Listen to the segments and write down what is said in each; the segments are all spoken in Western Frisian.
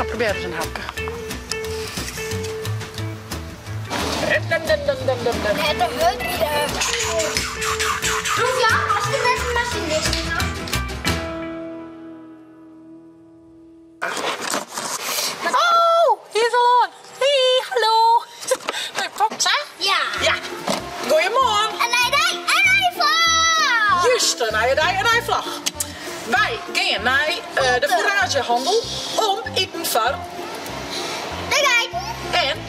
probearje ris in hapke. Oh, hy is al oan. Hey, hallo. Hey, pap, sa? Ja. Ja. Goeiemoarn. In nije dei, in nije vlog. Just, in nije dei, in nije vlog. Wy gean nei de foeraazjehandel om iten foar De geiten. En?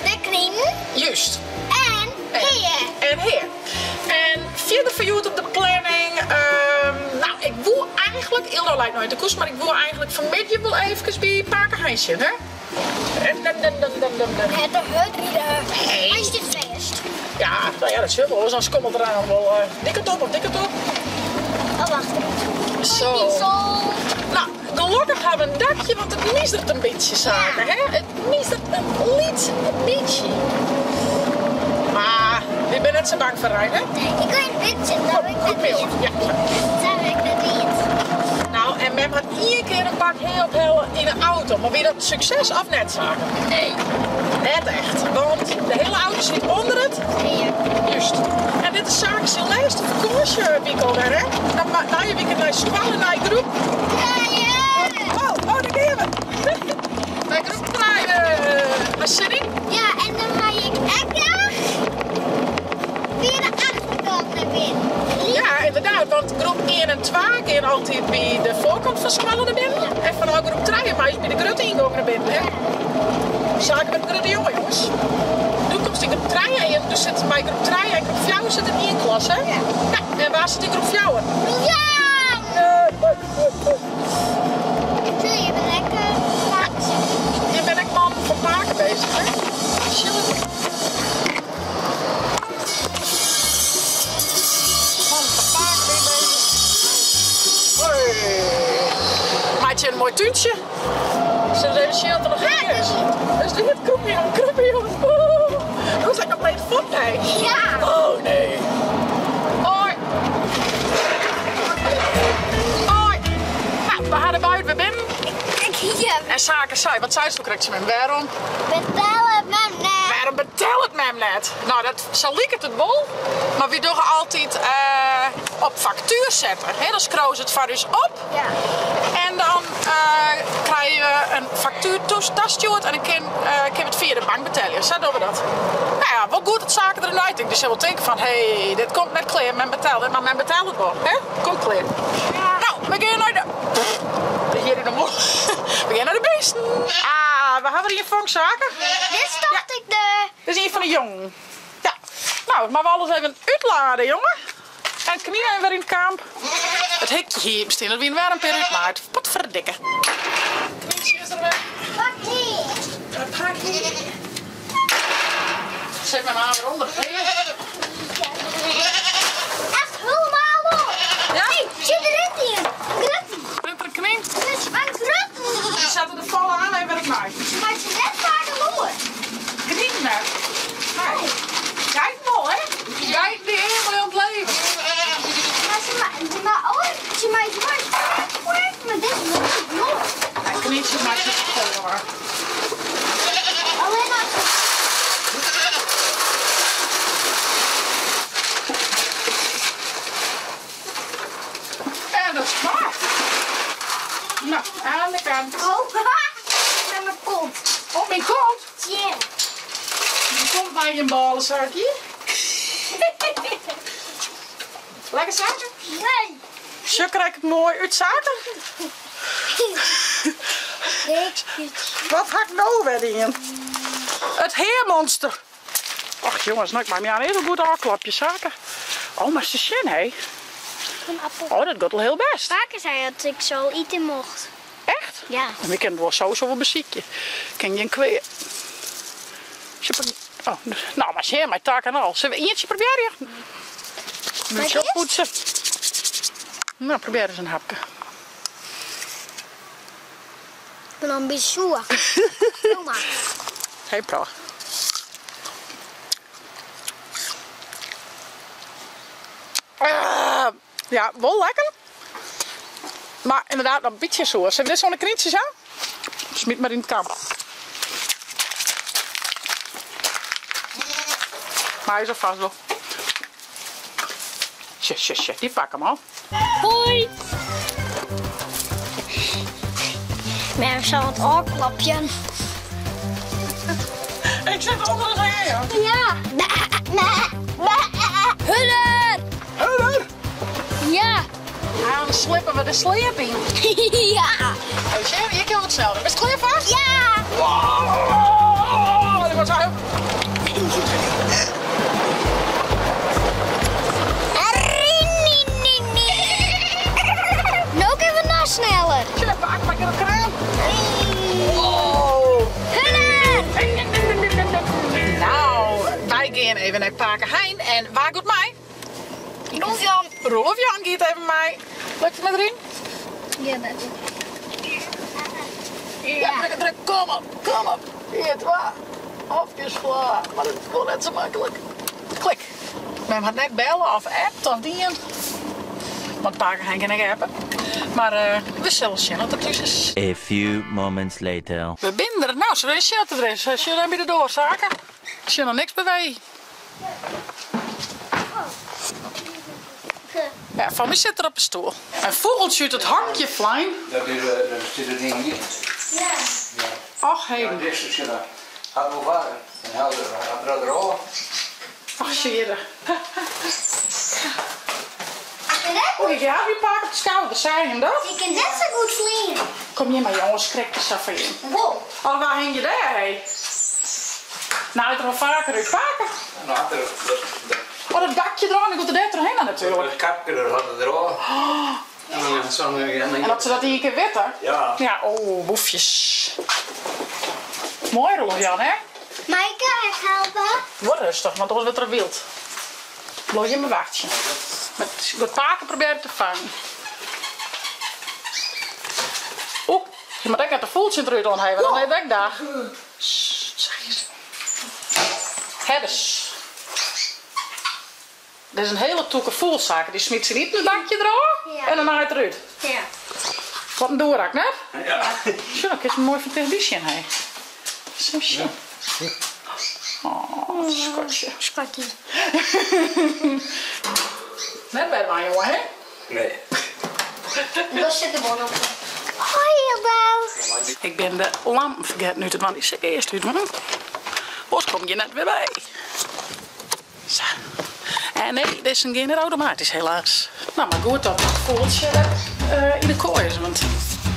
De kninen. Just. En hea. En hea. En fierder foar hjoed op de planning, no ik woe eigentlik, Ildo leit no yn te koesen, mar ik woe eigentlik fanmiddei wol eefkes by pake Hein sjen, hè? Net te hurd ride. Hy stiet fêst. Ja, no ja, dat sil wol, oars dan skommelt er aan wol dy kant op of dy kant op. Oh, wacht. Zo. No, gelokkich ha we in dakje, want it misert in bytsje saken, hè? It misert in lyts bytsje. Mar wy binne net sa bang foar rein, hè? Ik kan in bed zitten, dat ik net Ja. Dat ik net weet. Nou, en mem hat ien kear in bak hea ophelle yn 'e auto, mar wie dat in sukses of net, Sake? Nee. Net echt, want de hiele auto siet ûnder it. Hea. Just. En dit is Sake syn lêste fakânsjewyk alwer, hè? Dan nije wike nei skoalle, nei groep. Trije! Oh, oh, dêr gean we. Nei groep trije. Hast sin yn? Ja, en dan mei ik ek noch fia de achterkant nei binnen. Ja, ynderdaad, want groep ien en twa gean altyd by de foarkant fan skoalle nei binnen. En fanôf groep trije meist by de grutte yngong nei binnen, hè? Sake wurdt in grutte jonge, jonges. Do komst yn groep trije en do sit mei groep trije en groep fjouwer sit yn ien klas, hè? Ja. Ja, en wa sit yn groep fjouwer? Ja! Je bent lekker Je bent ek man fan pake bezich, hè? Sjoen. Man fan pake bin bezich. Hoi. Meitsje in moai túntsje. Zullen we even sjen wat der noch hea is? Dus dit kroepie jong, kroepie jong. Doe is ek kompleet fuort, nee. Ja. Oh nee. Hoi. Hoi. Nou, we ha de buit wer binnen. Ja. En Sake sei, wat seisto krekt tsjin mem? Wêrom? Betellet mem net. Wêrom betellet mem net? Nou, dat, sa liket it wol, mar wy dogge altyd op faktuer sette. Hè, dan skriuwe se it foar ús op. Ja. En dan krije we in faktuer tastjoerd en dan kin we it fia de bank betelje. Sa dogge we dat. Nou ja, wol goed dat Sake der nei tinkt. Dy sil wol tinke fan, hé, dit komt net klear, mem betellet net, mar mem betellet wol. Hè? Komt klear. Ja. No, we gean nei de. Hjir yn de mûle. We gean nei de bisten. Ah, we hawwe der ien fong, Sake. Dit tocht ik de. Dit is ien fan de jongen. Ja. No, moatte we alles even útlade, jonge. En it knyn even wer yn it kamp. It hikje hie iepen stien, dat wiene wer in pear útmaaid. Potferdikke. Knyntsje is der wer. Pak hea. Een pak hea. Set my maar wer ûnder it hea. Echt helemaal op. Ja? Hey, zit er in? Grutte. Rint der in knyn? Dus een grutte. Die zetten de volle aan en werk mei. Maar ze net vaak de loer. Knyn net. Nee. Geiten wol, hè? Geiten die helemaal in het leven. Maar ze ma, maar oh, ze maakt maar dit is nooit. Ja, knietjes maakt het vol hoor. Alleen maar. En dat is klaar. Nou, aan de kant. Oh, met mijn kont. Op mijn kont? Ja. Je komt bij een balenzakje. Lekker zaken? Nee. Zo krijg ik het mooi uit zaken. Wat had ik nou weer in? Het heermonster. Och jongens, nou, ik maak me aan heel goed afklapje zaken. Oh, maar ze zien, hè? Een appel. Oh, dat gaat al heel best. Vaker zei dat ik zo eten mocht. Echt? Ja. En we kunnen wel sowieso wel beziekje. Ken je een kweer? Oh, nou, maar zie je, mijn taak en al. Zullen we eentje proberen? Moet je oppoetsen. Nou, probeer eens een hapje. Ik ben al een beetje zoer. Doe maar. Hey, pro. Ja, wel lekker. Maar inderdaad, nog een beetje zoer. Zullen we dit zo'n krientjes aan? Smyt mar yn it kamp. Mar hy is al fast wol. Sje, sje, sje, dy pak him al. Hoi! Mem sal it ôfklapjen. Ik sit ûnder it hea, joh. Ja. Hurder! Hurder? Ja. Dan slippe we de sleat yn. Ja. Even sjen, hjir kinne we itselde. Bist klear foar? Ja! Wow! Dit wordt zo heel... No kinne we noch sneller. Sjoch, pak maar de kraan. Wow! Hurder! Nou, wy gean even nei Pake Hein en wa giet mei? Roelof Jan. Roelof Jan giet even mei. Lukt it mei deryn? Ja, net. Ja, druk, druk, kom op, kom op. Ien, twa, hofkes fla. Mar dat is wol net sa maklik. Klik. Mem hat net belle of appt of dien. Want pake Hein kin ek appe. Mar we sille sjen oft er thús is. A few moments later. We binne der. No, sille we sjen oft er der is. Sjoch dan by de doar, Sake. Ik sjoch noch niks bewegen. Ja, foar my sit er op 'e stoel. In fûgeltsje út it hokje flein. Dat is, dat zit het ding niet. Ja. Och heden. Ja, dizze, sjoch dan. Hat wol vaker. En hat er er al. Och, sjeerde. Oei, ik jou je pak op de skouder, sei him dat? Ik kin net sa goed fleane. Kom hjir mar jonges, skrik der sa foar jim. Wol. Al wa hingje dêr, hé? Nou, it er wol faker út, pake. Nou, dat, dat, dat. Oh, dat dakje derôf, dan giet er dêr trochhinne natuerlik. Dat kapke dat hat er derôf. En dan, en En dat se dat ien kear witte. Ja. Ja, oh, boefjes. Moai Roelof Jan, hè? Mei ik ek helpe? Wol rêstich, want oars wurdt er wyld. Bliuw hjir mar wachtsjen. Met pake probearje te fangen. Oeh, je moat ek net de fûgeltsje derút oan hawwe, dan is it ek dach. Herders. Dit is in hiele tûke fûgelsaak. Dy smyt syn iten it bakje derôf en dan naait er út. Ja. Wat in doerak, net? Ja. Sjoch, dan kinst him moai fan tichtby sjen, hé. Zo sjen. Oh, skatsje. Skatje. Net by dwaan, jonge, hè? Nee. Daar sit de bon op. Hoi, Jildau. Ik bin de lampen fergetten út te dwaan. Dy sil ik earst útdwaan. Oars kom ik hjir net wer by. Sa. En nee, dizze gean net automatysk helaas. No, mar goed dat dat fûgeltsje yn de koai is, want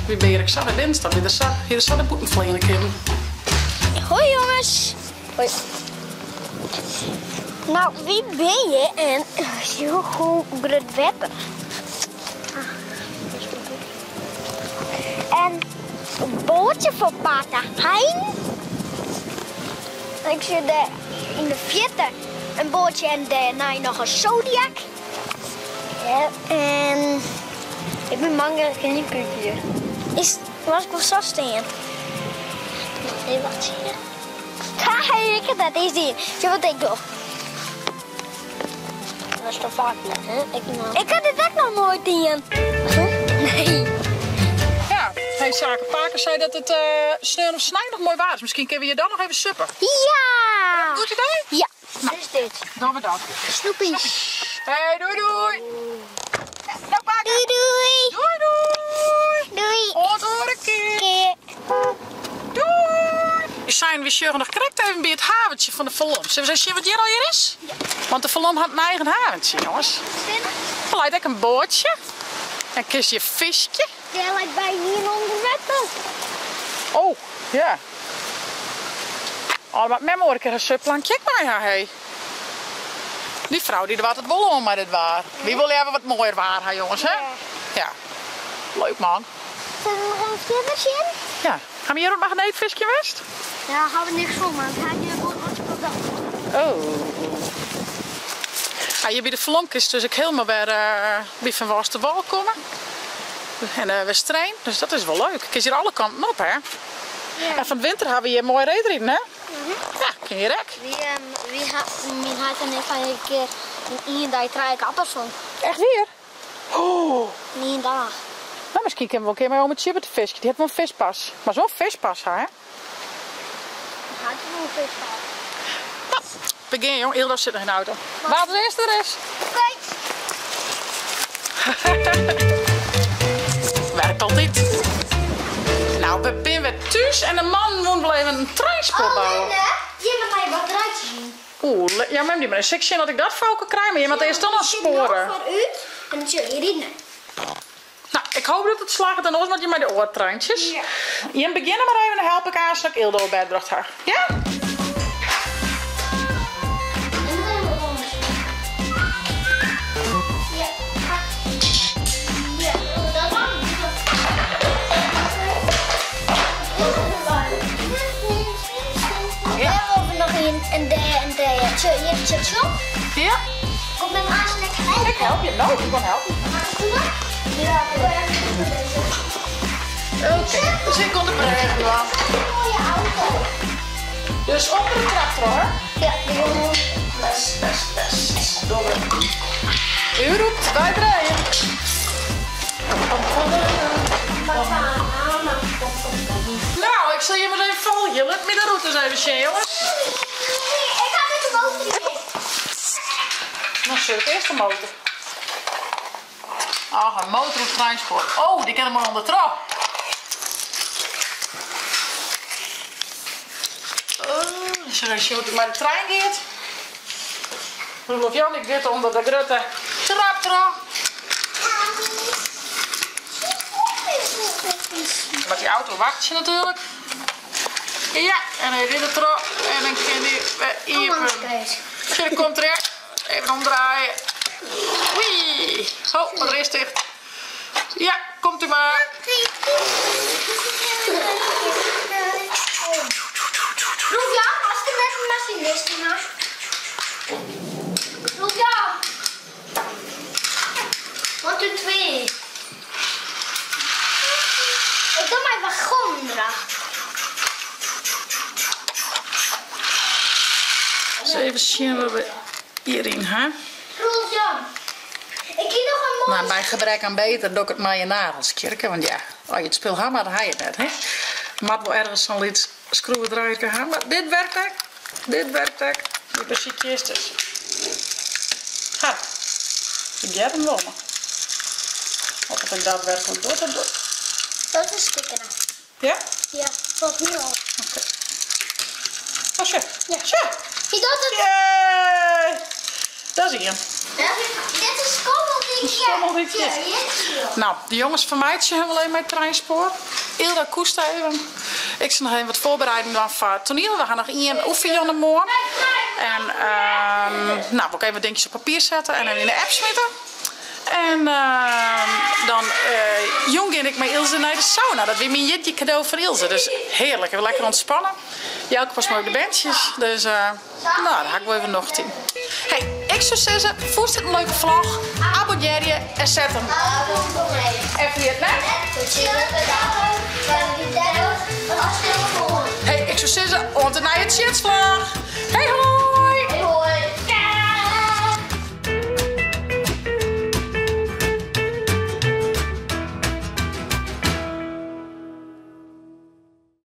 wy binne hjir ek sa wer binnen stapt, wy der sa, hie der sa nei bûten fleane kinnen. Hoi jonges. Hoi. No, wy binne hjir en sjoch hoe grut wetter. En in boatsje foar pake Hein. Ik sjoch dêr yn de fierte in boatsje en dêrnei noch in zodiac. En ik bin bang dat ik der net út hier. Is, moat ik wol sa stean? Even wachtsje. Ha, dat is die. Sjoch wat ik doch. Dat is toch vaak net, hè? Ik, ik ha dit ek noch noait dien. Nee. Ja, hey Sake, pake sei dat it sneon of snein noch moai waar is. Miskien kinne we hjir dan noch even suppe. Ja! Goed idee? Ja. Nou, is dit. Dogge we dat. Snoepies. Hey, doei doei. Nou, pake. Doei doei. Doei doei. Doei. Oant oare kear. Doei. Wy seinen, wy sjogge noch krekt even by it haventsje fan de Falom. Sille we ris even sjen wat hjir allegear is? Ja. Want de Falom hat in eigen haventsje, jonges. Der leit ek in boatsje. En kinst hjir fiskje. Dêr leit by ien ûnder wetter. Oh, ja. Oh, moat mem oare kear in supplankje ek mei ha, hé. Dy frou dy doart it wol oan mei dit waar. Wy wolle leaver wat moaier waar ha, jonges, hè? Ja. Leuk man. Sille we noch even fierder sjen? Ja. Ha we hjir op magneetfiskje west? Ja, ha we niks fûn, want hy hie wol wat spul dat. Oh. Ja, hjir by de Falom kinst dus ek hielendal wer by Van wâl te wâl komme. En wer strein, dus dat is wol leuk. Kinst hjir alle kanten op, hè? Ja. En fan 't winter ha we hjir moai reedriden, hè? Ja, kin hjir ek. Wy, wy ha, myn heit en ik ha in kear yn ien dei trije kappers fûn. Echt wier? Oh. Yn ien dag. No, miskien kinne we wol in kear mei ome Tjibbe te fiskjen. Dy hat wol in fiskpas. Moatst wol in fiskpas ha, hè? Hat wol in fiskpas. No, we gean jong. Ildo sit noch yn de auto. Wa't as earste der is. Oké. Werkt altyd. Nou, we binne wer thús en de mannen woene wol even in treinspoar bouwe. Allinne, jimme meie batterijtjes yn. Oeh, ja mem dy mar sil ik sjen oft ik dat foar elkoar krij, mar jim moatte earst dan noch spoaren. Sit no foarút en dan sille je riden. Nou, ik hoop dat it slagget en oars moatte jim mei de oare treintsjes. Ja. Jim begjinne mar even, dan help ik aanst as ik Ildo op bêd brocht ha. Ja? Dêr noch ien en dêr en dêr. Sjoch, hjir it stasjon. Ja. Kom mem aanst lekker helpen. Ik help je. No, ik kom helpen. Ja, ik ben even goed bezig. Oké, dus ik kom de brêge dwaan. Mooie auto. Dus ûnder de trap troch, hè? Ja, de jongen. Best, best, best. Dogge. U roept, wy draaie. Nou, ik sil jim ris even folgje. Lit my de rûte ris even sjen, jonges. Ik ha net de motor hier. Dan sil ik earst de motor. Ach, in motor oer treinspoar. Oh, dy kin der moai ûnder troch. Oh, dan sil ik sjen hoe't it mei de trein giet. Roelof Jan, ik giet ûnder de grutte trap troch. Moat dy auto wachtsje natuerlik. Ja, en hy rydt der troch en dan kin dy wer iepen. Sjoch, der komt er ek. Even omdraaie. Oei. Ho, de is ticht. Ja, komt u mar. Roelof Jan, as ik net in masinist ha. Roelof Jan. One, two, three. Ik doe mijn wagon eraf. Ris even sjen wat we hjiryn ha. Roelof Jan, ik hie noch in moai. Nou, by gebrek aan beter doch ik it mei je nagels, Tjirke. Want ja, as je it spul ha moatte, ha je it net, hè. Moat wol ergens sa'n lyts skroevedraaierke ha, mar dit werkt ek. Dit werkt ek. Dit besykje earst ris. Ha, ik hear him wol, mar oft it ek daadwerklik docht, dat docht. Dat is stikken. Ja? Ja, volgens mij al. Oké. Oh, sjoch. Ja. Sjoch. Zie dat het? Yay! Dat is ien. Dit is skommeldiekje. Skommeldiekje. Nou, de jonges fermeitsje him wol even mei it treinspoar. Ilda koest even. Ik sil noch even wat foarbereiding dwaan foar it toaniel. We ha noch ien oefenjûn moarn. En nou, wol ik even wat dinkjes op papier sette en even yn de app smite. En dan jûn gean ik mei Ilse nei de sauna. Dat wie myn jierdei kado fan Ilse. Dus hearlik, even lekker ûntspanne. Jelke past moai op de berntsjes. Dus nou, dêr ha ik wol even nocht yn. Hey, ik soe sizze, fûnst dit in leuke vlog? Abonnearje en set him. En ferjit net. Hey, ik soe sizze, oant de nije Tsjitsvlog!